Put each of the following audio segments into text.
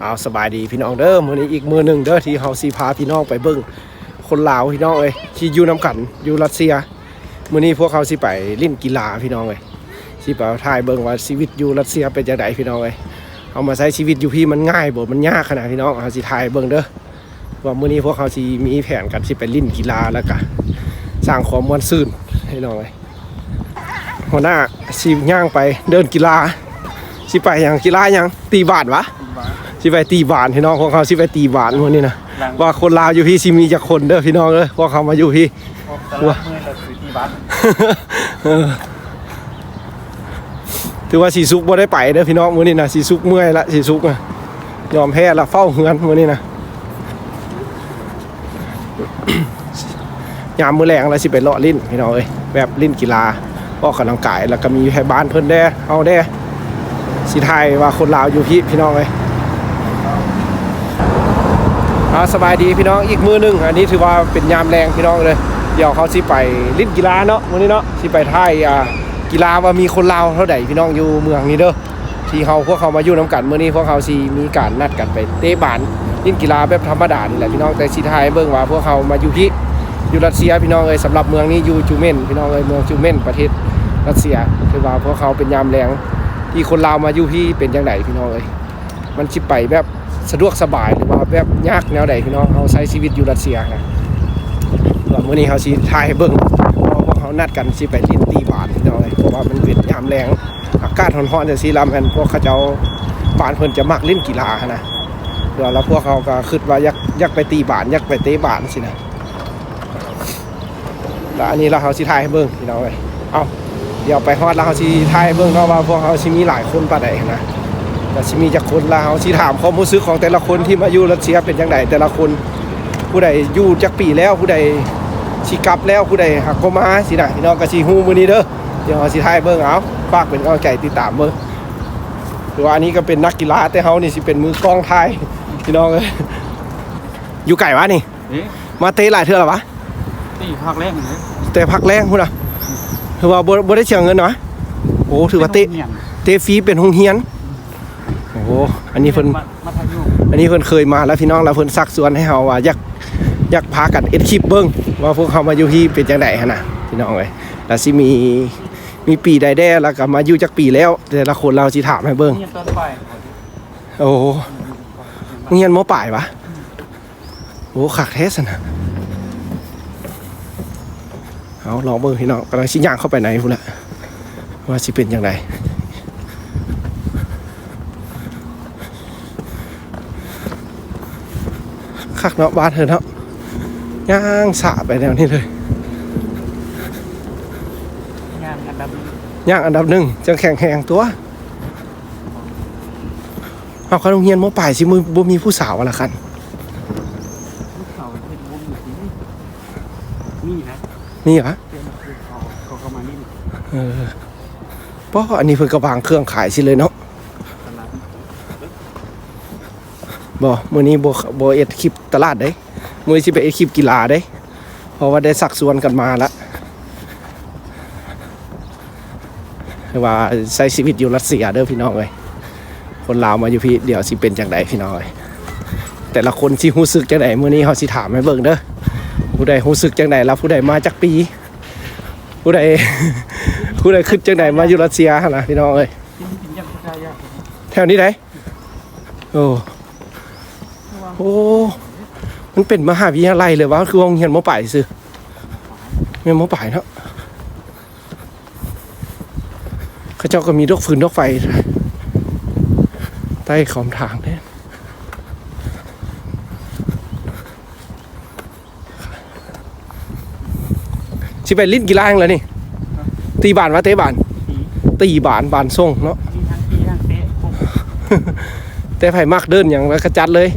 ເອົາ ສະບາຍດີພີ່ນ້ອງເດີ ມື້ນີ້ອີກມື້ໜຶ່ງເດີ ທີ່ເຮົາຊິພາພີ່ນ້ອງໄປເບິ່ງຄົນລາວພີ່ນ້ອງເອີຍ ທີ່ຢູ່ນຳກັນຢູ່ຣັດເຊຍ. ມື້ນີ້ພວກເຮົາຊິໄປຫຼິ້ນກິລາພີ່ນ້ອງເອີຍ ຊິໄປຖ່າຍເບິ່ງວ່າຊີວິດຢູ່ຣັດເຊຍເປັນຈັ່ງໃດພີ່ນ້ອງເອີຍ. ເຮົາມາໃຊ້ຊີວິດຢູ່ພີ້ມັນງ່າຍບໍ່ ມັນຍາກຂະໜາດພີ່ນ້ອງ ເຮົາຊິຖ່າຍເບິ່ງເດີ ວ່າມື້ນີ້ພວກເຮົາຊິມີແຜນກັນຊິໄປຫຼິ້ນກິລາ ແລ້ວກະສ້າງຄວາມມ່ວນຊື່ນພີ່ນ້ອງເອີຍ. ຫົວໜ້າຊິຍ່າງໄປເດີ່ນກິລາ ຊິໄປຫຍັງ ກິລາຫຍັງ ຕີບານຫວາ? ຊິໄປຕີບານພີ່ນ້ອງ ພວກເຮົາຊິໄປຕີບານມື້ນີ້ນະ ວ່າຄົນລາວຢູ່ພີ້ຊິມີຈັກຄົນເດີພີ່ນ້ອງເອີຍ ພວກເຮົາມາຢູ່ພີ້ ຕະຫຼາດເມື່ອຍລະຊິຕີບານ ເອີ ຖືວ່າສີສຸກບໍ່ໄດ້ໄປເດີພີ່ນ້ອງ ມື້ນີ້ນະ ສີສຸກເມື່ອຍລະ ສີສຸກນະ ຍອມແພ້ລະ ເຝົ້າເຮືອນມື້ນີ້ນະ. ຍາມມື້ແລງລະຊິໄປເລາະຫຼິ້ນພີ່ນ້ອງເອີຍ ແບບຫຼິ້ນກິລາ ອອກກຳລັງກາຍ ລະກະມີໃຫ້ບ້ານເພິ່ນແດ່ ເຮົາແດ່ ຊິຖ່າຍວ່າຄົນລາວຢູ່ພີ້ພີ່ນ້ອງເອີຍ. ເອົາ ສະບາຍດີພີ່ນ້ອງ ອີກມື້ໜຶ່ງ ອັນນີ້ຖືວ່າເປັນຍາມແລງພີ່ນ້ອງເອີຍ ດຽວເຮົາຊິໄປຫຼິ້ນກິລາເນາະ ມື້ນີ້ເນາະ ຊິໄປຖ່າຍ ອ່າ ກິລາວ່າມີຄົນລາວເທົ່າໃດພີ່ນ້ອງ ຢູ່ເມືອງນີ້ເດີ ທີ່ເຮົາ ພວກເຮົາມາຢູ່ນຳກັນ ມື້ນີ້ພວກເຮົາຊິມີການນັດກັນໄປເຕະບານ ຫຼິ້ນກິລາແບບທຳມະດານີ້ແຫຼະພີ່ນ້ອງ ແຕ່ຊິຖ່າຍໃຫ້ເບິ່ງວ່າພວກເຮົາມາຢູ່ພີ້ ຢູ່ຣັດເຊຍພີ່ນ້ອງເອີຍ. ສຳລັບເມືອງນີ້ຢູ່ຈູເມັນພີ່ນ້ອງເອີຍ ເມືອງຈູເມັນ ປະເທດຣັດເຊຍ ຖືວ່າພວກເຮົາເປັນຍາມແລງ ທີ່ຄົນລາວມາຢູ່ພີ້ເປັນຈັ່ງໃດພີ່ນ້ອງເອີຍ ມັນຊິໄປແບບ ສະດວກສະບາຍ ຫຼືວ່າແບບຍາກແນວໃດພີ່ນ້ອງ ເຮົາໃຊ້ຊີວິດຢູ່ຣັດເຊຍນະ. ວ່າມື້ນີ້ເຮົາຊິຖ່າຍໃຫ້ເບິ່ງ ເພາະວ່າພວກເຮົານັດກັນຊິໄປຫຼິ້ນຕີບານພີ່ນ້ອງເອີຍ ເພາະວ່າມັນເປັນຍາມແລງ ອາກາດຮ້ອນໆ ຈັ່ງຊີ້ລະ ແມ່ນພວກເຂົາເຈົ້າ ບ້ານເພິ່ນຈະມັກຫຼິ້ນກິລາຫັ້ນນະ. ແລ້ວພວກເຮົາກະຄິດວ່າຢາກ ຢາກໄປຕີບານ ຢາກໄປເຕະບານຊີ້ນະ. ລະອັນນີ້ລະເຮົາຊິຖ່າຍໃຫ້ເບິ່ງພີ່ນ້ອງເອີຍ. ເອົາ ດຽວໄປຮອດລະເຮົາຊິຖ່າຍໃຫ້ເບິ່ງເນາະ ວ່າພວກເຮົາຊິມີຫຼາຍຄົນປານໃດຫັ້ນນະ ລະຊິມີຈັກຄົນ ລະເຮົາຊິຖາມຄວາມຮູ້ສຶກຂອງແຕ່ລະຄົນທີ່ມາຢູ່ຣັດເຊຍເປັນຈັ່ງໃດ ແຕ່ລະຄົນ ຜູ້ໃດຢູ່ຈັກປີແລ້ວ ຜູ້ໃດຊິກັບແລ້ວ ຜູ້ໃດຫາກໍມາຊີ້ນະ ພີ່ນ້ອງກະຊິຮູ້ມື້ນີ້ເດີ. ດຽວເຮົາຊິຖ່າຍໃຫ້ເບິ່ງ ເອົາ ຝາກເປັນກຳລັງໃຈຕິດຕາມເບິ່ງ. ຖືວ່າອັນນີ້ກະເປັນນັກກິລາ ແຕ່ເຮົານີ້ຊິເປັນມືກ້ອງຖ່າຍ ພີ່ນ້ອງເອີຍ. ຢູ່ໄກຫວານີ້? ມາເຕະຫຼາຍເທື່ອລະຫວາ? ເຕະພາກແລງເລີຍ ແຕ່ພາກແລງພຸ້ນນະ. ຖືວ່າບໍ່ ບໍ່ໄດ້ເສຍເງິນຫວາ? ໂອ້ ຖືວ່າເຕະ ເຕະຟຣີເປັນໂຮງຮຽນ. ໂອ້ ອັນນີ້ເພິ່ນ ມັດ ມັດທະຍົມ ອັນນີ້ເພິ່ນເຄີຍມາລະພີ່ນ້ອງ ລະເພິ່ນຊັກຊວນໃຫ້ເຮົາວ່າຢາກ ຢາກພາກັນເຮັດຄລິບເບິ່ງ ວ່າພວກເຮົາມາຢູ່ພີ້ເປັນຈັ່ງໃດຫັ້ນນະ ພີ່ນ້ອງເອີຍ. ລະຊິມີ ມີປີໃດແດ່ ລະກະມາຢູ່ຈັກປີແລ້ວ ແຕ່ລະຄົນລະເຮົາຊິຖາມໃຫ້ເບິ່ງ. ໂອ້ ໂຮງຮຽນ ມໍປາຍຫວາ? ໂອ້ ຄັກແທ້ຊັ້ນນະ. ເອົາ ລອງເບິ່ງພີ່ນ້ອງ ກຳລັງຊິຍ່າງເຂົ້າໄປໃນພຸ້ນແຫຼະ ວ່າຊິເປັນຈັ່ງໃດ. ຄັກເນາະ ບ້ານເຮົາເນາະ ຍ່າງສາໄປແນວນີ້ເລີຍ. ຍ່າງອັນດັບໜຶ່ງ ຍ່າງອັນດັບໜຶ່ງ ຈັ່ງແຂງແຮງຕົວະ. ເອົາ ຄັນໂຮງຮຽນ ມໍປາຍ ຊິບໍ່ມີຜູ້ສາວລະຄັນ ຜູ້ສາວເຮັດວົງຢູ່ທີ່ນີ້ ມີນະ ມີຫວາ? ເຂົາ ເຂົາ ເຂົາມາຫຼິ້ນ ເອີ ປ້ອ ອັນນີ້ເພິ່ນກະວາງເຄື່ອງຂາຍຊິເລີຍເນາະ. ຕະຫຼາດ ບໍ່ ມື້ນີ້ບໍ່ ບໍ່ເຮັດຄລິບຕະຫຼາດເດ້ ມື້ນີ້ຊິໄປເຮັດຄລິບກິລາເດ້ ເພາະວ່າໄດ້ຊັກຊວນກັນມາລະ. ຄືວ່າໃຊ້ຊີວິດຢູ່ຣັດເຊຍເດີພີ່ນ້ອງເອີຍ ຄົນລາວມາຢູ່ພີ້ ດຽວຊິເປັນຈັ່ງໃດພີ່ນ້ອງເອີຍ ແຕ່ລະຄົນຊິຮູ້ສຶກຈັ່ງໃດ ມື້ນີ້ເຮົາຊິຖາມໃຫ້ເບິ່ງເດີ ຜູ້ໃດຮູ້ສຶກຈັ່ງໃດ ລະຜູ້ໃດມາຈັກປີ ຜູ້ໃດ ຜູ້ໃດຄິດຈັ່ງໃດມາຢູ່ຣັດເຊຍຫັ້ນນະ ພີ່ນ້ອງເອີຍ. ແຖວນີ້ໃດ ໂອ້ ໂອ້ ມັນເປັນມະຫາວິທະຍາໄລເລີຍຫວາ ຄືໂຮງຮຽນ ມໍປາຍ ຊື່ ແມ່ນ ມໍປາຍ ເນາະ. ເຂົາເຈົ້າກະມີດອກຟືນດອກໄຟໃຕ້ຂອບທາງເດ້. ຊິໄປຫຼິ້ນກິລາຫຍັງລະນີ້? ຕີບານຫວາ ເຕະບານ? ຕີບານ ບານສົ່ງເນາະ. ແຕ່ໃຜມັກເດີ່ນຫຍັງລະກະຈັດເລີຍ.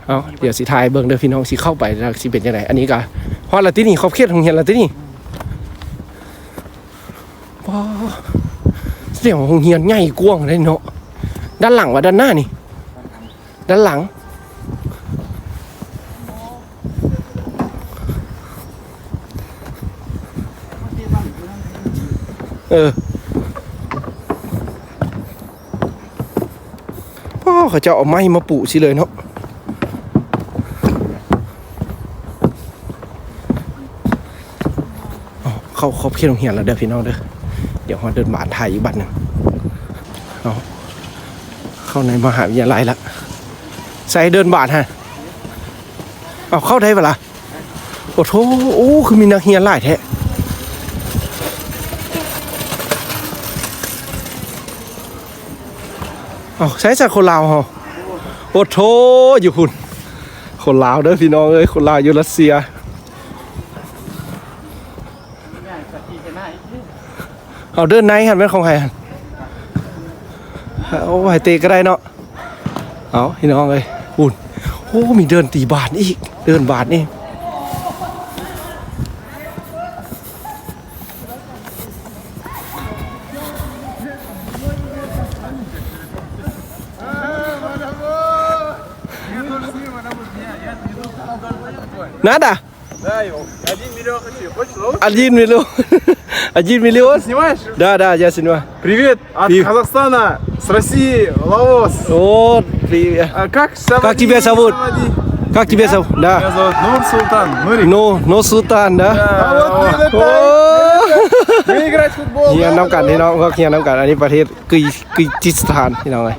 ເອົາ ດຽວຊິຖ່າຍເບິ່ງເດີພີ່ນ້ອງ ຊິເຂົ້າໄປລະຊິເປັນຈັ່ງໃດ. ອັນນີ້ກະຮອດລະຕິນີ້ ຂອບເຂດໂຮງຮຽນລະຕິນີ້. ປ້າ ສະແດງວ່າໂຮງຮຽນໃຫຍ່ກວ້າງເດ້ເນາະ. ດ້ານຫຼັງຫວາ ດ້ານໜ້ານີ້? ດ້ານຫຼັງ. ເອີ. ໂອ້ ເຂົາເຈົ້າເອົາໄມ້ມາປູຊິເລີຍເນາະ. ເຂົ້າຂອບເຂດໂຮງຮຽນແລ້ວເດີພີ່ນ້ອງເດີ. ດຽວເຮົາເດີນບານຖ່າຍອີກບັດໜຶ່ງ. ເອົາ ເຂົ້າໃນມະຫາວິທະຍາໄລລະ. ໃສ່ເດີນບານຫັ້ນ. ເອົາ ເຂົ້າໄດ້ບໍ່ລະ? ໂອ້ໂທ ໂອ້ ຄືມີນັກຮຽນຫຼາຍແທ້. ເອົາ ໃສຊະຄົນລາວເຮົາ? ໂອ້ໂທ ຢູ່ພຸ້ນ ຄົນລາວເດີພີ່ນ້ອງເອີຍ ຄົນລາວຢູ່ຣັດເຊຍ. ເອົາ ເດີນໃນຫັ້ນແມ່ນຂອງໃຜຫັ້ນ? ໂອ້ ໃຫ້ເຕະກໍໄດ້ເນາະ. ເອົາ ພີ່ນ້ອງເອີຍ ພຸ້ນ ໂອ້ ມີເດີນຕີບານອີກ ເດີນບານອີກ. ນາດາ Да, один миллион хочу. Хочешь лоу? Один миллион. Один миллион. Снимаешь? Да, да, я снимаю. Привет от Казахстана, с России, Лаос. Вот, привет. А как, как тебя зовут? Как тебя зовут? Да. Меня зовут Нур Султан. Нурик. Ну, Нур Султан, да? Да. А вот привет. Мы играть в футбол. ຮຽນນຳກັນພີ່ນ້ອງ ພວກຮຽນນຳກັນ. ອັນນີ້ປະເທດ ກີ ກີຈິສຖານ ພີ່ນ້ອງເອີຍ.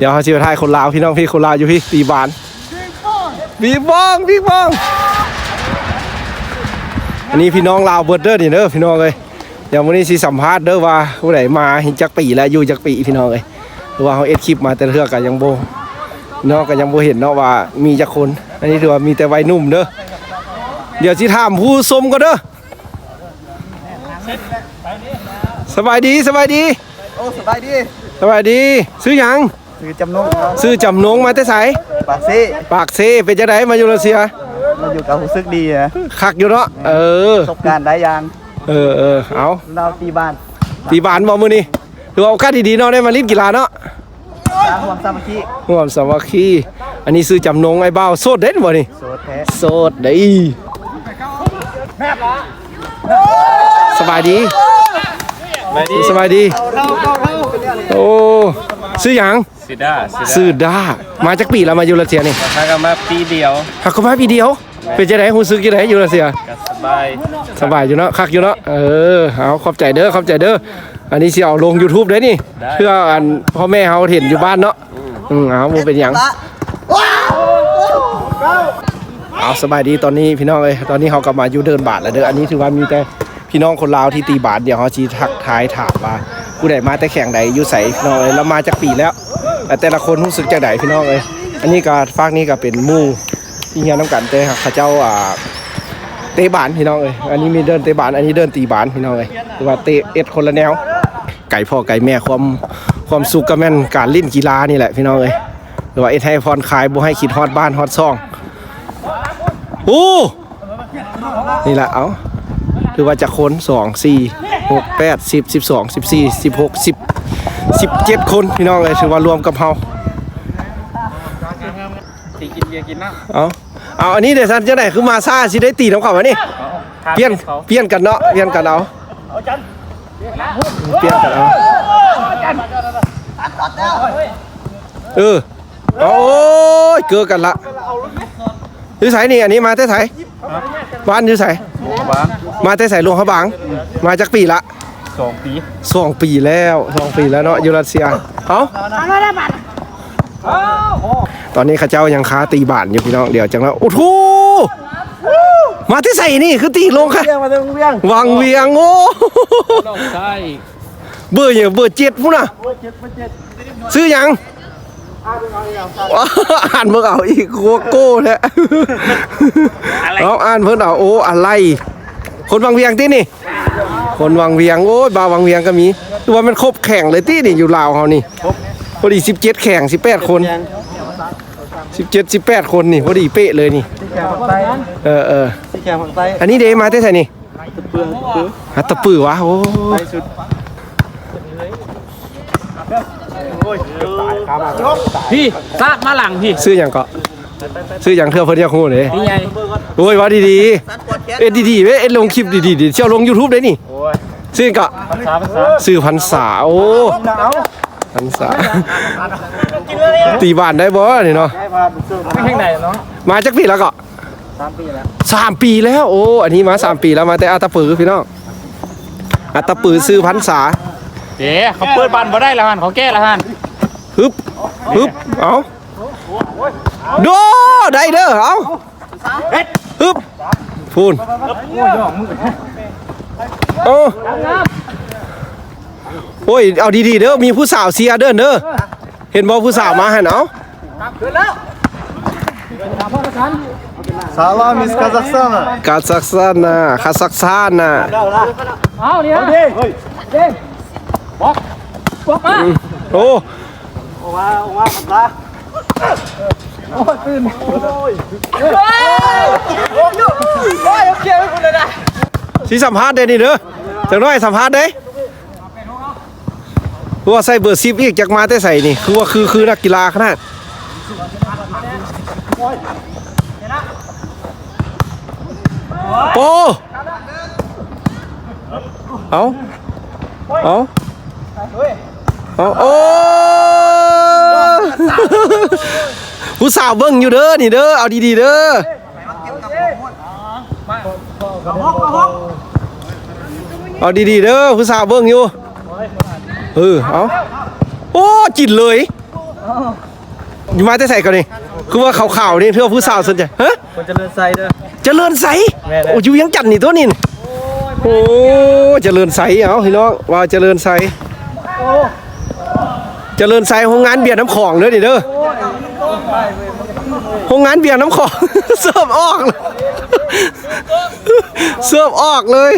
ດຽວເຮົາຊິໄປຖ່າຍຄົນລາວ ພີ່ນ້ອງ ພີ່ ຄົນລາວຢູ່ພີ້ ຕີບານ ປີບອງ ປີບອງ. ອັນນີ້ພີ່ນ້ອງລາວເບິດເດີນີ້ເດີ ພີ່ນ້ອງເອີຍ. ດຽວມື້ນີ້ຊິສຳພາດເດີວ່າຜູ້ໃດມາ ຈັກປີແລ້ວ ຢູ່ຈັກປີ ພີ່ນ້ອງເອີຍ. ເພາະວ່າເຮົາເຮັດຄລິບມາແຕ່ເທື່ອກໍຍັງບໍ່ ເນາະ ກໍຍັງບໍ່ເຫັນເນາະວ່າມີຈັກຄົນ. ອັນນີ້ຖືວ່າມີແຕ່ໄວໜຸ່ມເດີ. ດຽວຊິຖາມຜູ້ຊົມກ່ອນເດີ. ສະບາຍດີ ສະບາຍດີ. ໂອ້ ສະບາຍດີ ສະບາຍດີ. ຊື່ຫຍັງ? ຊື່ຈຳນົງ. ຊື່ຈຳນົງ ມາແຕ່ໃສ? ປາກເຊ. ປາກເຊ. ເປັນຈັ່ງໃດມາຢູ່ຣັດເຊຍ? ມາຢູ່ກໍຮູ້ສຶກດີນະ. ຄັກຢູ່ເນາະ. ເອີ ປະສົບການຫຼາຍຢ່າງ. ເອີໆ ເອົາ ລາວຕີບານ ຕີບານບໍ່ມື້ນີ້? ຖືວ່າໂອກາດດີໆເນາະ ໄດ້ມາຫຼິ້ນກິລາເນາະ. ຮ່ວມສາມັກຄີ ຮ່ວມສາມັກຄີ. ອັນນີ້ຊື່ຈຳນົງ ອ້າຍບ່າວ ໂສດເດ້ບໍ່ນີ້? ໂສດແທ້ ໂສດເດ້. ສະບາຍດີ ສະບາຍດີ ສະບາຍດີ. ໂອ້ ຊື່ຫຍັງ? ຊື່ດາ ຊື່ດາ. ມາຈັກປີແລ້ວ ມາຢູ່ຣັດເຊຍນີ້? ຫາກໍມາປີດຽວ. ຫາກໍມາປີດຽວ. ເປັນຈັ່ງໃດ ຮູ້ສຶກຈັ່ງໃດຢູ່ຣັດເຊຍ? ກໍສະບາຍ ສະບາຍຢູ່ເນາະ ຄັກຢູ່ເນາະ. ເອີ ເອົາ ຂອບໃຈເດີ ຂອບໃຈເດີ. ອັນນີ້ຊິເອົາລົງຢູທູບເດ້ນີ້ ໄດ້ ເພື່ອອັນພໍ່ແມ່ເຮົາເຫັນຢູ່ບ້ານເນາະ. ອືມ ອືມ ເອົາ ບໍ່ເປັນຫຍັງ. ເອົາ ສະບາຍດີ ຕອນນີ້ພີ່ນ້ອງເອີຍ ຕອນນີ້ເຮົາກໍມາຢູ່ເດີ່ນບາດແລ້ວເດີ. ອັນນີ້ຖືວ່າມີແຕ່ ພີ່ນ້ອງຄົນລາວທີ່ຕີບານ. ດຽວເຮົາຊິທັກທາຍຖາມວ່າຜູ້ໃດມາແຕ່ແຂວງໃດ ຢູ່ໃສ ເນາະ ແລ້ວມາຈັກປີແລ້ວ ແຕ່ລະຄົນຮູ້ສຶກຈັ່ງໃດ ພີ່ນ້ອງເອີຍ. ອັນນີ້ກໍ ຟາກນີ້ກໍເປັນໝູ່ທີ່ຮຽນນຳກັນ ແຕ່ເຂົາເຈົ້າ ອ່າ ເຕະບານ ພີ່ນ້ອງເອີຍ. ອັນນີ້ມີເດີ່ນເຕະບານ ອັນນີ້ເດີ່ນຕີບານ ພີ່ນ້ອງເອີຍ. ຄືວ່າເຕະເອັດຄົນລະແນວ ໄກພໍ່ໄກແມ່ ຄວາມ ຄວາມສຸກກໍແມ່ນການຫຼິ້ນກິລານີ້ແຫຼະ ພີ່ນ້ອງເອີຍ. ຫຼືວ່າເຮັດໃຫ້ຜ່ອນຄາຍ ບໍ່ໃຫ້ຄິດຮອດບ້ານຮອດຊ່ອງ. ໂອ້ ນີ້ລະ ເອົາ ຖືວ່າຈັກຄົນ? ສອງ ສີ່ ຫົກ ແປດ ສິບ ສິບສອງ ສິບສີ່ ສິບຫົກ ສິບ ສິບເຈັດຄົນ ພີ່ນ້ອງເອີຍ ຖືວ່າລວມກັບເຮົາ. ຊິກິນເບຍກິນນ້ຳ. ເອົາ ເອົາ ອັນນີ້ເດຊັ້ນ ຈັ່ງໃດຄືມາຊ້າ ຊິໄດ້ຕີນຳເຂົາວະນີ້? ເອົາ ປ່ຽນ ປ່ຽນກັນເນາະ ປ່ຽນກັນເອົາ. ເອົາຈັນ ປ່ຽນກັນເອົາ. ເອີ ໂອ້ຍ ເກີກັນລະ. ຢູ່ໃສນີ້? ອັນນີ້ມາແຕ່ໃສ? ບ້ານຢູ່ໃສ? ຫຼວງພະບາງ. ມາແຕ່ໃສ? ຫຼວງພະບາງ. ມາຈັກປີລະ? ສອງປີ. ສອງປີແລ້ວ ສອງປີແລ້ວເນາະ ຢູ່ຣັດເຊຍ. ເອົາ ຕອນນີ້ເຂົາເຈົ້າຍັງຄາຕີບານຢູ່ ພີ່ນ້ອງ. ດຽວຈັ່ງລະ ໂອ້ໂຫ ມາແຕ່ໃສນີ້? ຄືຕີລົງຄະ ມາແຕ່ວັງວຽງ. ວັງວຽງ. ໂອ້ ນ້ອງຊາຍ ເບີຫຍັງ? ເບີເຈັດພຸ້ນນະ. ເບີເຈັດ ເບີເຈັດ. ຊື່ຫຍັງ? ອ່ານເບິ່ງເອົາອີກ ໂກໂກ້ແທ້. ອະໄລ ເອົາ ອ່ານເພິ່ນເອົາ. ໂອ້ ອະໄລ ຄົນວັງວຽງຕິນີ້? ຄົນວັງວຽງ. ໂອ້ຍ ບ່າວວັງວຽງກໍມີ. ຖືວ່າແມ່ນຄົບແຂງເລີຍຕິນີ້ ຢູ່ລາວເຮົານີ້? ພໍດີສິບເຈັດແຂງ ສິບແປດຄົນ. ສິບເຈັດ ສິບແປດຄົນນີ້ ພໍດີເປະເລີຍນີ້. ເອີໆ ອັນນີ້ເດ ມາແຕ່ໃສນີ້? ຕະປື ຕະປື ຫາຕະປືວະ. ໂອ້ ໄປສຸດ ພີ່ ສາດມາຫຼັງພີ່. ຊື່ຫຍັງເກາະ? ຊື່ຫຍັງ? ເທື່ອເພິ່ນຢາກຮູ້ເດ້. ໂອ້ຍ ເວົ້າດີໆ ເຮັດດີໆເວີ້ຍ ເຮັດລົງຄລິບດີໆ ຊິເອົາລົງຢູທູບເດ້ນີ້. ໂອ້ຍ ຊື່ຫຍັງເກາະ? ພັນສາ ພັນສາ. ຊື່ພັນສາ. ໂອ້ ພັນສາ ຕີບ້ານໄດ້ບໍ່ນີ້ເນາະ? ໄປທາງໃດເນາະ? ມາຈັກປີແລ້ວເກາະ? ສາມປີແລ້ວ ສາມປີແລ້ວ. ໂອ້ ອັນນີ້ມາສາມປີແລ້ວ ມາແຕ່ອາດຕະປືພີ່ນ້ອງ ອາດຕະປືຊື່ພັນສາ. ເດ້ ເຂົາເປີດບ້ານບໍ່ໄດ້ແລ້ວຫັ້ນ ເຂົາແກ້ແລ້ວຫັ້ນ. ຮຶບ ຮຶບ ເອົາ ໂດ ໄດ້ເດີ ເອົາ ຮຶບ ພຸ້ນ ໂອ້ ໂອ້ຍ ເອົາດີໆເດີ ມີຜູ້ສາວເຊຍເດີ ເດີ ເຫັນບໍ່ ຜູ້ສາວມາຫັ້ນ ເອົາ. Салам из Казахстана. Казахстана, Казахстана. ເອົານີ້ ບອກ ບອກມາ ອືມ ໂອ້ ອອກມາ ອອກມາ ໂອ້ຍ ຕື່ນ ໂອ້ຍ ໂອ້ຍ ໂອເຄ ໄປພຸ້ນແລ້ວນະ. ຊິສຳພາດເດ້ນີ້ເດີ ຈັກໜ້ອຍສຳພາດເດ້. ຄືວ່າໃສ່ເບີສິບອີກ ຈັກມາແຕ່ໃສນີ້ ຄືວ່າຄື ຄືນັກກິລາຂະໜາດ. ໂອ້ ເອົາ ເອົາ ເອົາ ໂອ້ ຜູ້ສາວເບິ່ງຢູ່ເດີນີ້ເດີ ເອົາດີໆເດີ. ເອົາດີໆເດີ ຜູ້ສາວເບິ່ງຢູ່. ເອີ ເອົາ ໂອ້ ກິນເລີຍ. ມາແຕ່ໃສກ່ອນນີ້? ຄືວ່າຂາວໆນີ້ ເທື່ອຜູ້ສາວສົນໃຈ. ຮະ? ຄົນຈະເລີນໄຊເດີ. ຈະເລີນໄຊ? ແມ່ນແຫຼະ. ໂອ້ ຢູ່ວຽງຈັນນີ້ຕົວະນີ້. ໂອ້ ຈະເລີນໄຊ ເອົາ ພີ່ນ້ອງ ວ່າຈະເລີນໄຊ ຈະເລີນໄຊ ໂຮງງານເບຍນ້ຳຂອງເດີນີ້ເດີ ໂຮງງານເບຍນ້ຳຂອງ. ເສີບອອກ ເສີບອອກເລີຍ.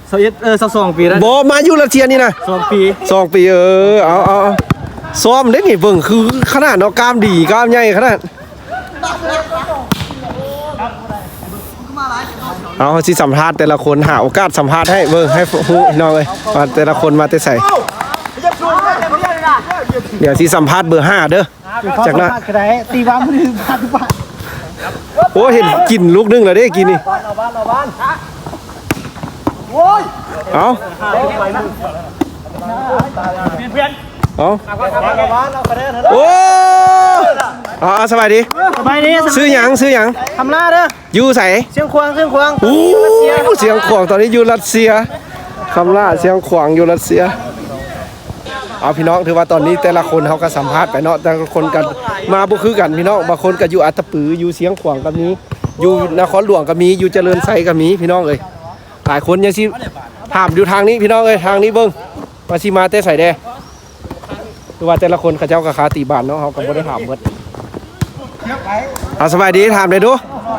ຊາວເອັດ ເອີ ຊາວສອງປີແລ້ວ. ບໍ່ ມາຢູ່ຣັດເຊຍນີ້ນະ ສອງປີ ສອງປີ. ເອີ ເອົາ ເອົາ ເອົາ ຊ້ອມເດ້ນີ້ ເບິ່ງຄືຂະໜາດເນາະ ກ້າມດີ ກ້າມໃຫຍ່ຂະໜາດ. ເອົາ ເຮົາຊິສຳພາດແຕ່ລະຄົນ ຫາໂອກາດສຳພາດໃຫ້ເບິ່ງ ໃຫ້ຮູ້ພີ່ນ້ອງເອີຍ ວ່າແຕ່ລະຄົນມາແຕ່ໃສ. ດຽວຊິສຳພາດເບີຫ້າເດີ ຈັກໜ້ອຍ ກໍໄດ້ ຕີບ້ານ ພາດ ໂອ້ ເຫັນກິນລູກໜຶ່ງແລ້ວເດ້ກີ້ນີ້. ເອົາ ເອົາ ໂອ້ ເອົາ ສະບາຍດີ ສະບາຍດີ. ຊື່ຫຍັງ? ຊື່ຫຍັງ? ຄຳຫຼ້າເດີ. ຢູ່ໃສ? ຊຽງຂວາງ ຊຽງຂວາງ. ໂອ້ ຊຽງຂວາງ ຕອນນີ້ຢູ່ຣັດເຊຍ. ຄຳຫຼ້າ ຊຽງຂວາງ ຢູ່ຣັດເຊຍ. ເອົາ ພີ່ນ້ອງ ຖືວ່າຕອນນີ້ແຕ່ລະຄົນເຮົາກໍສຳພາດໄປເນາະ ແຕ່ລະຄົນກໍມາບໍ່ຄືກັນພີ່ນ້ອງ. ບາງຄົນກໍຢູ່ອັດຕະປື ຢູ່ຊຽງຂວາງກໍມີ ຢູ່ນະຄອນຫຼວງກໍມີ ຢູ່ຈະເລີນໄຊກໍມີພີ່ນ້ອງເອີຍ. ຫຼາຍຄົນຍັງຊິຖາມຢູ່ທາງນີ້ພີ່ນ້ອງເອີຍ ທາງນີ້ເບິ່ງວ່າຊິມາແຕ່ໃສແດ່. ຄືວ່າແຕ່ລະຄົນເຂົາເຈົ້າກໍຄາຕີບ້ານເນາະ ເຮົາກໍບໍ່ໄດ້ຖາມເບິດ. ເອົາ ສະບາຍດີ ຖາມໄດ້ດູ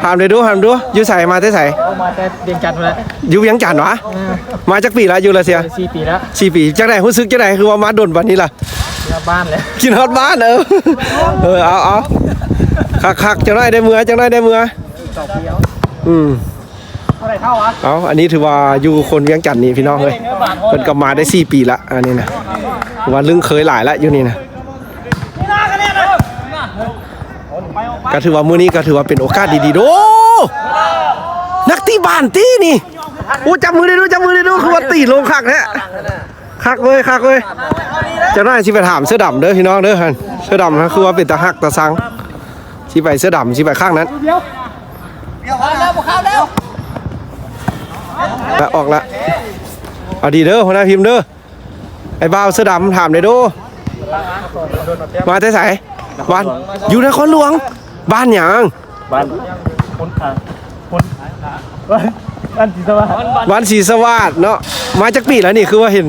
ຖາມໄດ້ດູ ຖາມດູ ຢູ່ໃສ ມາແຕ່ໃສ? ມາແຕ່ວຽງຈັນພຸ້ນແຫຼະ. ຢູ່ວຽງຈັນຫວາ? ເອີ ມາຈັກປີລະ ຢູ່ຣັດເຊຍ? ສີ່ປີແລ້ວ. ສີ່ປີ. ຈັ່ງໃດ ຮູ້ສຶກຈັ່ງໃດ ຄືວ່າມາດົນປານນີ້ລະ? ກິນຮອດບ້ານແຫຼະ ກິນຮອດບ້ານ. ເອີ ເອີ ເອົາ ເອົາ ຄັກໆ ຈັກໜ້ອຍໄດ້ເມືອ ຈັກໜ້ອຍໄດ້ເມືອ. ອືມ ເອົາ ອັນນີ້ຖືວ່າຢູ່ຄົນວຽງຈັນນີ້ພີ່ນ້ອງເອີຍ ເພິ່ນກໍມາໄດ້ສີ່ປີລະ. ອັນນີ້ນະ ຖືວ່າລຶ້ງເຄີຍຫຼາຍລະຢູ່ນີ້ນະ. ກໍຖືວ່າມື້ນີ້ກໍຖືວ່າເປັນໂອກາດດີໆ. ໂອ້ ນັກຕີບ້ານຕິນີ້. ໂອ້ ຈັບມືໄດ້ດູ ຈັບມືໄດ້ດູ ຄືວ່າຕີລົງຄັກແທ້. ຄັກເວີຍ ຄັກເວີຍ. ຈັກໜ້ອຍຊິໄປຖາມເສື້ອດຳເດີພີ່ນ້ອງເດີ ຫັ້ນ ເສື້ອດຳຫັ້ນຄືວ່າເປັນຕາຮັກຕາຊັງ. ຊິໄປເສື້ອດຳ ຊິໄປຂ້າງນັ້ນ. ອອກລະ ເອົາດີເດີ ຫົວໜ້າທີມເດີ. ໄອ້ບ່າວເສື້ອດຳ ຖາມແດ່ດູ ມາແຕ່ໃສ? ບ້ານ ຢູ່ນະຄອນຫຼວງ. ບ້ານຫຍັງ? ບ້ານ ຄົນ ອ່າ ຄົນ ບ້ານສີສະຫວາດ ບ້ານສີສະຫວາດເນາະ. ມາຈັກປີແລ້ວນີ້ ຄືວ່າເຫັນ?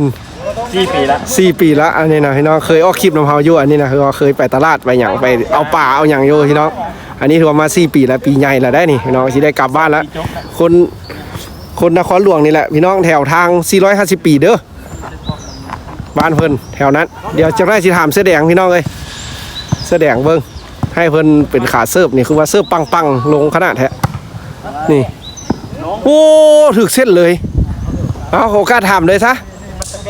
ສີ່ປີລະ ສີ່ປີລະ. ອັນນີ້ນະ ພີ່ນ້ອງເຄີຍອອກຄລິບນຳເຮົາຢູ່. ອັນນີ້ນະ ຄືວ່າເຄີຍໄປຕະຫຼາດໄປຫຍັງ ໄປເອົາປາເອົາຫຍັງຢູ່ພີ່ນ້ອງ. ອັນນີ້ຖືວ່າມາສີ່ປີລະ ປີໃຫຍ່ລະໄດ໋ນີ້ ພີ່ນ້ອງ ຊິໄດ້ກັບບ້ານລະ. ຄົນ ຄົນນະຄອນຫຼວງນີ້ແຫຼະ ພີ່ນ້ອງ ແຖວທາງສີ່ຮ້ອຍຫ້າສິບປີເດີ. ບ້ານເພິ່ນແຖວນັ້ນ. ດຽວຈັກໜ້ອຍຊິຖາມເສື້ອແດງພີ່ນ້ອງເອີຍ ເສື້ອແດງເບິ່ງ ໃຫ້ເພິ່ນເປັນຂາເສີບນີ້ ຄືວ່າເສີບປັງໆ ລົງຂະໜາດແທ້ນີ້. ໂອ້ ຖືກເສັ້ນເລີຍ. ເອົາ ໂອກາດຖາມເລີຍຊະ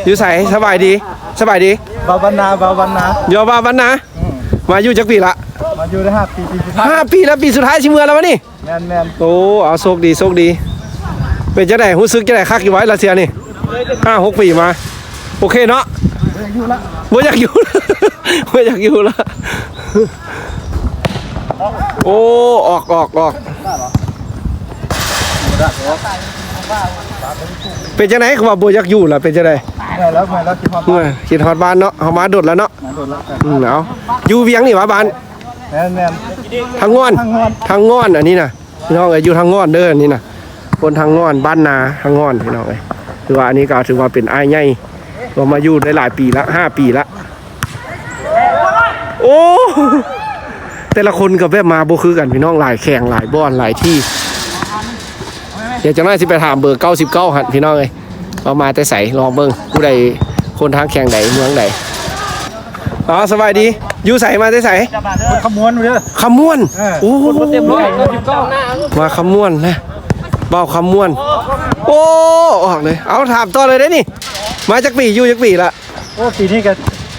ຢູ່ໃສ? ສະບາຍດີ ສະບາຍດີ. ບ່າວບ້ານນາ ບ່າວບ້ານນາ ຢູ່ບ່າວບ້ານນາ. ອືມ ມາຢູ່ຈັກປີລະ? ມາຢູ່ໄດ້ຫ້າປີ ປີສຸດທ້າຍ. ຫ້າປີລະ ປີສຸດທ້າຍຊິເມືອລະວະນີ້. ແມ່ນໆ. ໂອ້ ເອົາ ໂຊກດີ ໂຊກດີ. ເປັນຈັ່ງໃດ? ຮູ້ສຶກຈັ່ງໃດ? ຄັກຢູ່ບໍ່ ລັດເຊຍນີ້? ຫ້າຫົກປີມາ ໂອເຄເນາະ ບໍ່ຢາກຢູ່ລະ ບໍ່ຢາກຢູ່ລະ ບໍ່ຢາກຢູ່ລະ. ໂອ້ ອອກ ອອກ ອອກ. ເປັນຈັ່ງໃດ ຄືວ່າບໍ່ຢາກຢູ່ລະ ເປັນຈັ່ງໃດ? ເມື່ອຍແລ້ວ ເມື່ອຍແລ້ວ ຄິດຮອດ ເມື່ອຍ ຄິດຮອດບ້ານເນາະ ເຮົາມາດົນແລ້ວເນາະ ມາດົນແລ້ວ. ອືມ ເອົາ ຢູ່ວຽງນີ້ຫວາບ້ານ? ແມ່ນໆ ທາງງ່ອນ ທາງງ່ອນ ທາງງ່ອນ ອັນນີ້ນະ ພີ່ນ້ອງເອີຍ ຢູ່ທາງງ່ອນເດີ ອັນນີ້ນະ ຄົນທາງງ່ອນ ບ້ານນາທາງງ່ອນ ພີ່ນ້ອງເອີຍ. ຖືວ່າອັນນີ້ກໍຖືວ່າເປັນອ້າຍໃຫຍ່ ກໍມາຢູ່ໄດ້ຫຼາຍປີລະ ຫ້າປີລະ. ໂອ້ ແຕ່ລະຄົນກໍແບບມາບໍ່ຄືກັນ ພີ່ນ້ອງ ຫຼາຍແຂວງ ຫຼາຍບ່ອນ ຫຼາຍທີ່. ດຽວຈັກໜ້ອຍຊິໄປຖາມເບີເກົ້າສິບເກົ້າຫັ້ນ ພີ່ນ້ອງເອີຍ ວ່າມາແຕ່ໃສ ລອງເບິ່ງ ຜູ້ໃດ ຄົນທາງແຂວງໃດ ເມືອງໃດ. ອໍ ສະບາຍດີ ຢູ່ໃສ ມາແຕ່ໃສ? ຄຳມ່ວນເດີ ຄຳມ່ວນ. ເອີ ໂອ້ ຄົນບໍ່ເຕັມຮ້ອຍ ມາຄຳມ່ວນນະ ເວົ້າຄຳມ່ວນ. ໂອ້ ອອກເລີຍ ເອົາ ຖາມຕໍ່ເລີຍເດ້ນີ້ ມາຈັກປີ ຢູ່ຈັກປີລະ? ໂອ້ ປີນີ້ກໍ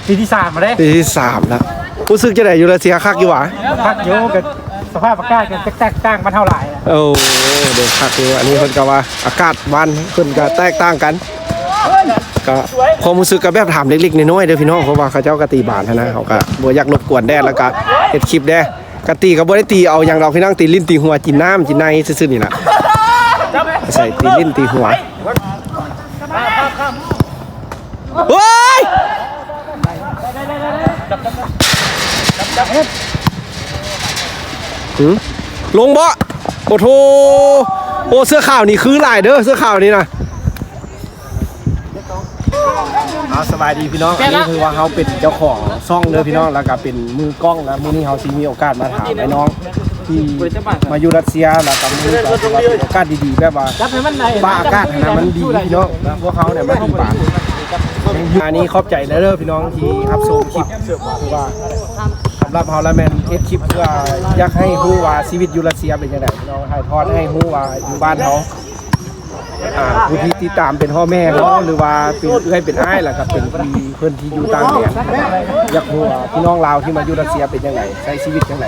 ປີທີສາມແລ້ວເດ້ ປີທີສາມແລ້ວ. ຮູ້ສຶກຈັ່ງໃດ ຢູ່ຣັດເຊຍ ຄັກຢູ່ຫວາ? ຄັກຢູ່ ກໍສະພາບອາກາດກໍແຕກຕ່າງບ້ານເຮົາຫຼາຍ. ໂອ້ ເດີ ຄັກຢູ່ ອັນນີ້ເພິ່ນກໍວ່າອາກາດບ້ານເພິ່ນກໍແຕກຕ່າງກັນ. ກໍຄວາມຮູ້ສຶກກໍແບບຖາມເລັກໆນ້ອຍໆເດີພີ່ນ້ອງ ເພາະວ່າເຂົາເຈົ້າກໍຕີບານຫັ້ນນະ ເຮົາກໍບໍ່ຢາກລົບກວນແດ່ ແລ້ວກໍເຮັດຄລິບແດ່. ກະຕີກໍບໍ່ໄດ້ຕີເອົາຫຍັງດອກພີ່ນ້ອງ ຕີຫຼິ້ນຕີຫົວ ກິນນ້ຳກິນໃນຊື່ໆນີ້ລະ ໃສ່ຕີຫຼິ້ນຕີຫົວ. ເຮີ້ຍ ຫືມ ລົງບໍ່? ໂອ້ໂທ ໂອ້ ເສື້ອຂາວນີ້ຄືຫຼາຍເດີ ເສື້ອຂາວນີ້ນະ. ເອົາ ສະບາຍດີພີ່ນ້ອງ ອັນນີ້ຄືວ່າເຮົາເປັນເຈົ້າຂອງຊ່ອງເດີພີ່ນ້ອງ ແລ້ວກໍເປັນມືກ້ອງນະ. ມື້ນີ້ເຮົາຊິມີໂອກາດມາຖາມອ້າຍນ້ອງທີ່ມາຢູ່ຣັດເຊຍ ແລ້ວກໍມື້ນີ້ກໍຖືວ່າເປັນໂອກາດດີໆ ແບບວ່າຟ້າອາກາດຫັ້ນນະມັນດີພີ່ນ້ອງ ແລ້ວພວກເຮົານີ້ມາຕີບານ. ອັນນີ້ຂອບໃຈເດີພີ່ນ້ອງທີ່ຮັບຊົມຄລິບ ຄືວ່າສຳລັບເຮົາລະແມ່ນເຮັດຄລິບເພື່ອຢາກໃຫ້ຮູ້ວ່າຊີວິດຢູ່ຣັດເຊຍເປັນຈັ່ງໃດພີ່ນ້ອງ ຖ່າຍທອດໃຫ້ຮູ້ວ່າຢູ່ບ້ານເຮົາ ອ່າ ຜູ້ທີ່ຕິດຕາມເປັນພໍ່ແມ່ເຮົາ ຫຼືວ່າເປັນເອື້ອຍເປັນອ້າຍ ແລ້ວກໍເປັນທີ່ເພິ່ນທີ່ຢູ່ຕ່າງແດນ ຢາກຮູ້ວ່າພີ່ນ້ອງລາວທີ່ມາຢູ່ຣັດເຊຍເປັນຈັ່ງໃດ ໃຊ້ຊີວິດຈັ່ງໃດ.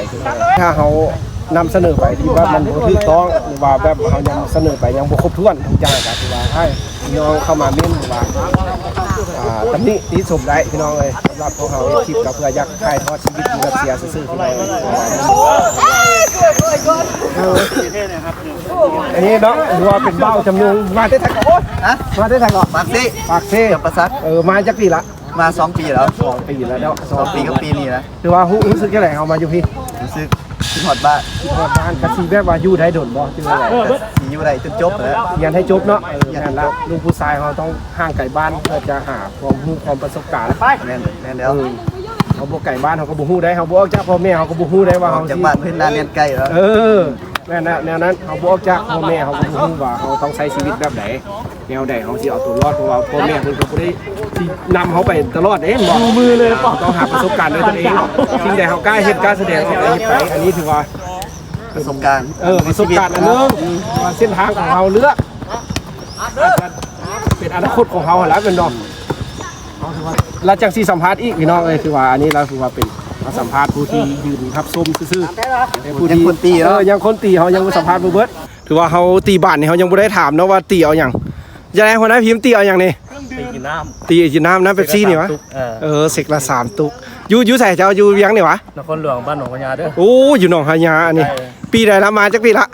ຖ້າເຮົານຳສະເໜີໄປທີ່ວ່າມັນບໍ່ຖືກຕ້ອງ ຫຼືວ່າແບບເຮົາຍັງສະເໜີໄປຍັງບໍ່ຄົບຖ້ວນທຸກຢ່າງ ກໍຖືວ່າໃຫ້ພີ່ນ້ອງເຂົ້າມາເມັ້ນ ຫຼືວ່າ ອ່າ ຕຳນິຕິຊົມໄດ້ພີ່ນ້ອງເອີຍ. ສຳລັບພວກເຮົາເຮັດຄລິບກໍເພື່ອຢາກຖ່າຍທອດຊີວິດຢູ່ຣັດເຊຍຊື່ໆ ພີ່ນ້ອງເອີຍ. ອັນນີ້ເນາະ ຖືວ່າເປັນບ່າວຈຳນົງ ມາແຕ່ໃສເກາະ? ຮະ? ມາແຕ່ໃສເກາະ? ປາກເຊ. ປາກເຊ ຈຳປາສັກ. ເອີ ມາຈັກປີລະ? ມາສອງປີແລ້ວ. ສອງປີແລ້ວເນາະ ສອງປີກັບປີນີ້ນະ. ຖືວ່າຮູ້ ຮູ້ສຶກຈັ່ງໃດເຮົາມາຢູ່ພີ້? ຮູ້ສຶກຄິດຮອດບ້ານ. ຄິດຮອດບ້ານ. ກະຊິແບບວ່າຢູ່ໄດ້ດົນບໍ່ ຫຼືວ່າໃດ? ກະຊິຢູ່ໄດ້ຈົນຈົບແຫຼະ. ຮຽນໃຫ້ຈົບເນາະ. ເອີ ແມ່ນລະ ລູກຜູ້ຊາຍເຮົາຕ້ອງຫ່າງໄກບ້ານ ເພື່ອຈະຫາຄວາມຮູ້ຄວາມປະສົບການ. ແມ່ນ ແມ່ນແລ້ວ. ເອີ ເຮົາບໍ່ໄກບ້ານເຮົາກໍບໍ່ຮູ້ໄດ໋ ເຮົາບໍ່ອອກຈາກພໍ່ແມ່ເຮົາກໍບໍ່ຮູ້ໄດ໋ວ່າເຮົາຊິ ອອກຈາກບ້ານເພິ່ນນາແໜ້ນໄກເນາະ. ເອີ ແມ່ນແລ້ວ ແນວນັ້ນ ເຮົາບໍ່ອອກຈາກພໍ່ແມ່ເຮົາກໍບໍ່ຮູ້ວ່າເຮົາຕ້ອງໃຊ້ຊີວິດແບບໃດ ແນວໃດເຮົາຊິເອົາຕົວລອດ ເພາະວ່າພໍ່ແມ່ເພິ່ນກໍບໍ່ໄດ້ຊິນຳເຮົາໄປຕະຫຼອດເດ້ ບໍ່ ຢູ່ມືເລີຍ ເຮົາຕ້ອງຫາປະສົບການດ້ວຍຕົນເອງ. ສິ່ງໃດເຮົາກ້າເຮັດ ກ້າສະແດງອອກ ກໍເຮັດໄປ. ອັນນີ້ຖືວ່າປະສົບການ ເອີ ປະສົບການອັນໜຶ່ງ ອືມ ວ່າເສັ້ນທາງຂອງເຮົາເລືອກ ອາດຈະເປັນອະນາຄົດຂອງເຮົາຫັ້ນລະ ແມ່ນບໍ່? ເຮົາຖືວ່າ ແລ້ວຈັ່ງຊິສຳພາດອີກ ພີ່ນ້ອງເອີຍ. ຖືວ່າອັນນີ້ລາວຖືວ່າເປັນ ມາສຳພາດຜູ້ທີ່ຢືນຮັບຊົມຊື່ໆ ແຕ່ຜູ້ທີ່ ຍັງຄົນຕີເນາະ. ເອີ ຍັງຄົນຕີ ເຮົາຍັງສຳພາດບໍ່ເບິດ. ຖືວ່າເຮົາຕີບານນີ້ ເຮົາຍັງບໍ່ໄດ້ຖາມເນາະວ່າຕີເອົາຫຍັງ. ຈັ່ງໃດຫົວໜ້າພີມ ຕີເອົາຫຍັງນີ້? ຕີກິນນ້ຳ ຕີກິນນ້ຳ ນ້ຳເປັບຊີນີ້ຫວາ? ເອີ ເຊັກລະສາມຕຸກ. ເອີ ເຊັກລະສາມຕຸກ. ຢູ່ ຢູ່ໃສເຈົ້າ? ຢູ່ວຽງນີ້ຫວາ? ນະຄອນຫຼວງ ບ້ານໜອງພະຍາເດີ. ໂອ້ ຢູ່ໜອງພະຍາອັນນີ້. ເອີ ປີໃດລະ? ມາຈັກປີລະ?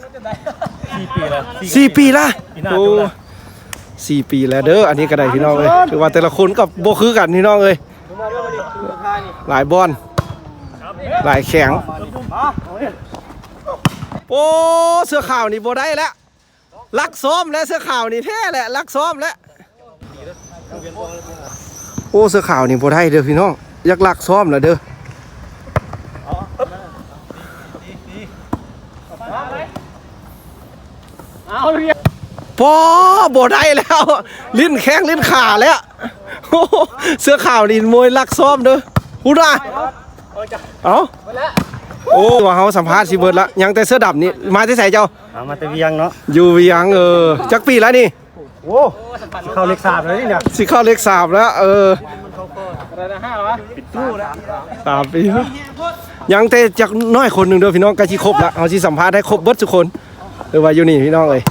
ສີ່ປີລະ. ສີ່ປີລະ. ປີໜ້າ ໂອ້ ຈົບລະ. ສີ່ປີແລ້ວເດີ ອັນນີ້ກໍໄດ້ ພີ່ນ້ອງເອີຍ. ຖືວ່າແຕ່ລະຄົນກໍບໍ່ຄືກັນ ພີ່ນ້ອງເອີຍ ຫຼາຍບ່ອນ ຫຼາຍແຂວງ. ໂອ້ ເສື້ອຂາວນີ້ບໍ່ໄດ້ແລ້ວ ລັກຊ້ອມແລ້ວ ເສື້ອຂາວນີ້ແທ້ແຫຼະ ລັກຊ້ອມແລ້ວ. ໂອ້ ເສື້ອຂາວນີ້ບໍ່ໄດ້ເດີພີ່ນ້ອງ ຢາກລັກຊ້ອມແລ້ວເດີ. ເອົາເລີຍ ປໍ ບໍ່ໄດ້ແລ້ວ ຫຼິ້ນແຂ້ງຫຼິ້ນຂາແລ້ວ. ໂອ້ ເສື້ອຂາວນີ້ມວຍລັກຊ້ອມເດີ ພຸ້ນນະ. ເອົ້າ ໂອ້ ວ່າເຮົາສຳພາດຊິເບິດລະ ຍັງແຕ່ເສື້ອດຳນີ້. ມາແຕ່ໃສເຈົ້າ? ເອົາ ມາແຕ່ວຽງເນາະ. ຢູ່ວຽງ. ເອີ ຈັກປີລະນີ້? ໂອ້ ຊິເຂົ້າເລກສາມແລ້ວນີ້ນະ ຊິເຂົ້າເລກສາມແລ້ວ. ເອີ ສາມປີ ຍັງແຕ່ຈັກໜ້ອຍຄົນໜຶ່ງເດີພີ່ນ້ອງ ໃກ້ຊິຄົບລະ ເຮົາຊິສຳພາດໃຫ້ຄົບເບິດທຸກຄົນ. ຫຼືວ່າຢູ່ນີ້ພີ່ນ້ອງເອີຍ.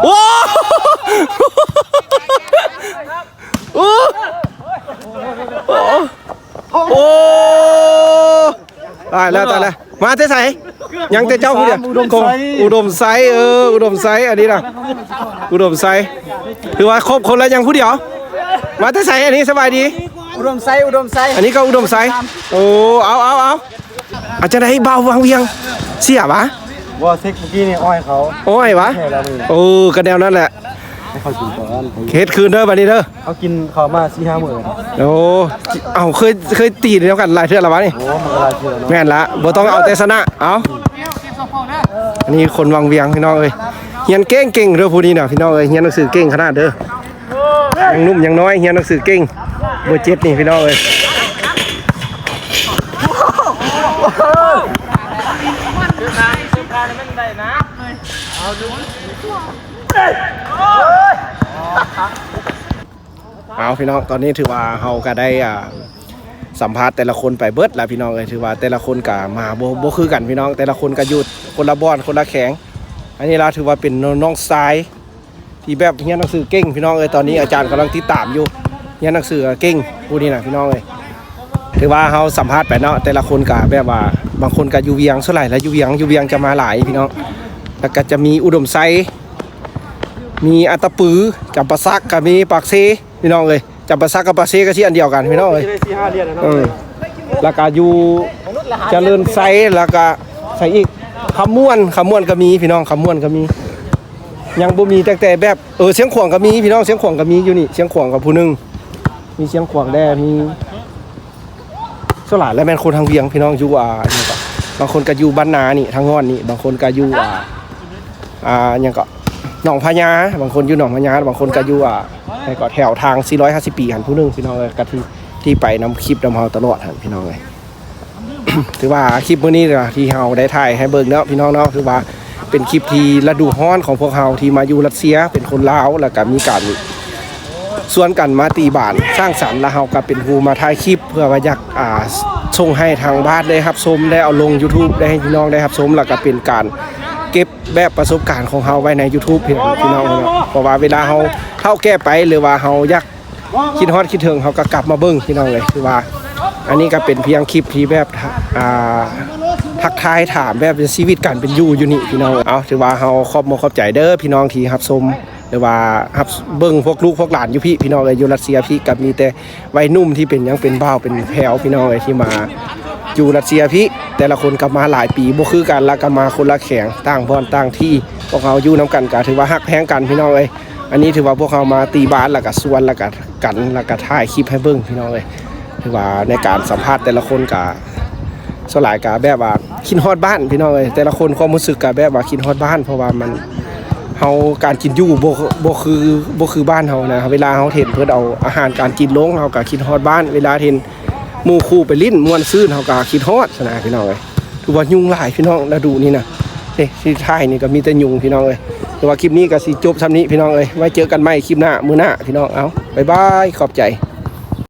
ໂອ້ ໂອ້ ໂອ້ ໂອ້ ຕາຍແລ້ວ ຕາຍແລ້ວ ມາແຕ່ໃສ? ຍັງແຕ່ເຈົ້າຜູ້ດຽວ ອຸດົມໄຊ ອຸດົມໄຊ ເອີ ອຸດົມໄຊ ອັນນີ້ນະ ອຸດົມໄຊ ຖືວ່າຄົບຄົນລະຍັງຜູ້ດຽວ ມາແຕ່ໃສ? ອັນນີ້ສະບາຍດີ ອຸດົມໄຊ ອຸດົມໄຊ ອັນນີ້ກໍອຸດົມໄຊ ໂອ້ ເອົາ ເອົາ ເອົາ ເອົາ ຈັ່ງໃດບ່າວວັງວຽງ ເສຍຫວາ? ບໍ່ ເຊັກມື້ກີ້ນີ້ ອ້ອຍເຂົາ ໂອ້ຍຫວາ ແທ້ແລ້ວນີ້ ໂອ້ ກໍແນວນັ້ນແຫຼະ ໃຫ້ເຂົາກິນກ່ອນ ເຮັດຄືນເດີ ບັດນີ້ເດີ ເຮົາກິນເຂົ້າມາສີ່ຫ້າມື້ແລ້ວ ໂອ້ ເອົາ ເຄີຍ ເຄີຍຕີນຳກັນຫຼາຍເທື່ອແລ້ວຫວານີ້? ໂອ້ ມັນກໍຫຼາຍເທື່ອເນາະ ແມ່ນລະ ບໍ່ຕ້ອງເອົາແຕ່ຊະນະ ເອົາ ອັນນີ້ຄົນວັງວຽງພີ່ນ້ອງເອີຍ ຮຽນເກັ່ງໆເດີຜູ້ນີ້ນະ ພີ່ນ້ອງເອີຍ ຮຽນໜັງສືເກັ່ງຂະໜາດເດີ ຍັງໜຸ່ມຍັງນ້ອຍ ຮຽນໜັງສືເກັ່ງ ເບີເຈັດນີ້ພີ່ນ້ອງເອີຍ ເອົາ ພີ່ນ້ອງ ຕອນນີ້ຖືວ່າເຮົາກໍໄດ້ ອ່າ ສຳພາດແຕ່ລະຄົນໄປເບິດລະພີ່ນ້ອງເອີຍ ຖືວ່າແຕ່ລະຄົນກໍມາບໍ່ ບໍ່ຄືກັນພີ່ນ້ອງ ແຕ່ລະຄົນກໍຢູ່ຄົນລະບ່ອນຄົນລະແຂວງ ອັນນີ້ລະຖືວ່າເປັນນ້ອງຊາຍທີ່ແບບຮຽນໜັງສືເກັ່ງພີ່ນ້ອງເອີຍ ຕອນນີ້ອາຈານກຳລັງຕິດຕາມຢູ່ ຮຽນໜັງສືເກັ່ງຜູ້ນີ້ນະພີ່ນ້ອງເອີຍ ຖືວ່າເຮົາສຳພາດໄປເນາະ ແຕ່ລະຄົນກໍແບບວ່າບາງຄົນກໍຢູ່ວຽງ ສ່ວນຫຼາຍລະຢູ່ວຽງ ຢູ່ວຽງຈະມາຫຼາຍພີ່ນ້ອງ ແລ້ວກໍຈະມີອຸດົມໄຊ ມີອັດຕະປື ຈຳປາສັກກໍມີ ປາກເຊ ພີ່ນ້ອງເອີຍ ຈຳປາສັກກັບປາກເຊກໍຊິອັນດຽວກັນພີ່ນ້ອງເອີຍ ໄດ້ສີ່ຫ້າເດືອນແລ້ວເນາະ ເອີ ແລ້ວກໍຢູ່ຈະເລີນໄຊ ແລ້ວກໍໃສອີກ ຄຳມ່ວນ ຄຳມ່ວນກໍມີພີ່ນ້ອງ ຄຳມ່ວນກໍມີ ຍັງບໍ່ມີ ຕັ້ງແຕ່ແບບ ເອີ ຊຽງຂວາງກໍມີພີ່ນ້ອງ ຊຽງຂວາງກໍມີຢູ່ນີ້ ຊຽງຂວາງກໍຜູ້ໜຶ່ງ ມີຊຽງຂວາງແດ່ ມີ ສ່ວນຫຼາຍແລ້ວແມ່ນຄົນທາງວຽງພີ່ນ້ອງ ຢູ່ ອ່າ ຫຍັງເກາະ ບາງຄົນກໍຢູ່ບ້ານນານີ້ ທາງຮອດນີ້ ບາງຄົນກໍຢູ່ ອ່າ ອ່າ ຫຍັງເກາະ ໜອງພະຍາ ບາງຄົນຢູ່ໜອງພະຍາ ບາງຄົນກໍຢູ່ ອ່າ ໃສເກາະ ແຖວທາງສີ່ຮ້ອຍຫ້າສິບປີຫັ້ນຜູ້ໜຶ່ງພີ່ນ້ອງເອີຍ ກໍທີ່ ທີ່ໄປນຳຄລິບນຳເຮົາຕະຫຼອດຫັ້ນພີ່ນ້ອງເອີຍ ຖືວ່າຄລິບມື້ນີ້ນະ ທີ່ເຮົາໄດ້ຖ່າຍໃຫ້ເບິ່ງເນາະພີ່ນ້ອງເນາະ ຖືວ່າເປັນຄລິບທີ່ລະດູຮ້ອນຂອງພວກເຮົາທີ່ມາຢູ່ລັດເຊຍ ເປັນຄົນລາວ ແລ້ວກໍມີການ ຊວນກັນມາຕີບານສ້າງສັນ ແລ້ວເຮົາກໍເປັນຜູ້ມາຖ່າຍຄລິບ ເພື່ອວ່າຢາກ ອ່າ ສົ່ງໃຫ້ທາງບ້ານໄດ້ຮັບຊົມ ໄດ້ເອົາລົງຢູທູບ ໄດ້ໃຫ້ພີ່ນ້ອງໄດ້ຮັບຊົມ ແລ້ວກໍເປັນການເກັບແບບປະສົບການຂອງເຮົາໄວ້ໃນຢູທູບ ພີ່ນ້ອງເນາະ ເພາະວ່າເວລາເຮົາເຖົ້າແກ່ໄປ ຫຼືວ່າເຮົາຢາກຄິດຮອດຄິດເຖິງ ເຮົາກໍກັບມາເບິ່ງ ພີ່ນ້ອງເອີຍ ຖືວ່າອັນນີ້ກໍເປັນພຽງຄລິບທີ່ແບບ ອ່າ ທັກທາຍຖາມແບບຊີວິດການເປັນຢູ່ຢູ່ນີ້ ພີ່ນ້ອງ ເອົາ ຖືວ່າເຮົາຂອບມົກຂອບໃຈເດີ ພີ່ນ້ອງທີ່ຮັບຊົມ ຫຼືວ່າຮັບເບິ່ງພວກລູກພວກຫຼານຢູ່ພີ້ ພີ່ນ້ອງເອີຍ ຢູ່ລັດເຊຍພີ້ ກໍມີແຕ່ໄວໜຸ່ມທີ່ເປັນຫຍັງເປັນບ່າວເປັນແພ້ວ ພີ່ນ້ອງເອີຍ ທີ່ມາຢູ່ລັດເຊຍພີ້ ແຕ່ລະຄົນກໍມາຫຼາຍປີບໍ່ຄືກັນ ແລ້ວກໍມາຄົນລະແຂວງ ຕ່າງບ່ອນຕ່າງທີ່ ພວກເຮົາຢູ່ນຳກັນກໍຖືວ່າຮັກແພງກັນ ພີ່ນ້ອງເອີຍ ອັນນີ້ຖືວ່າພວກເຮົາມາຕີບານ ແລ້ວກໍຊວນ ແລ້ວກໍກັນ ແລ້ວກໍຖ່າຍຄລິບໃຫ້ເບິ່ງ ພີ່ນ້ອງເອີຍ ຖືວ່າໃນການສຳພາດແຕ່ລະຄົນກໍ ສ່ວນຫຼາຍກໍແບບວ່າຄິດຮອດບ້ານພີ່ນ້ອງເອີຍ ແຕ່ລະຄົນຄວາມຮູ້ສຶກກໍແບບວ່າຄິດຮອດບ້ານ ເພາະວ່າມັນ ເຮົາ ການກິນຢູ່ບໍ່ ບໍ່ຄື ບໍ່ຄືບ້ານເຮົານະ ເວລາເຮົາເຫັນເພິ່ນເອົາອາຫານການກິນລົງ ເຮົາກໍຄິດຮອດບ້ານ ເວລາເຫັນໝູ່ຄູ່ໄປຫຼິ້ນມ່ວນຊື່ນ ເຮົາກໍຄິດຮອດຊັ້ນນະພີ່ນ້ອງເອີຍ ຖືວ່າຍຸງຫຼາຍພີ່ນ້ອງ ລະດູນີ້ນະ ເດ້ ທີ່ຖ່າຍນີ້ກໍມີແຕ່ຍຸງພີ່ນ້ອງເອີຍ ແຕ່ວ່າຄລິບນີ້ກໍຊິຈົບຊ່ຳນີ້ພີ່ນ້ອງເອີຍ ໄວ້ເຈີກັນໃໝ່ຄລິບໜ້າ ມື້ໜ້າພີ່ນ້ອງ ເອົາ ບາຍບາຍ ຂອບໃຈ.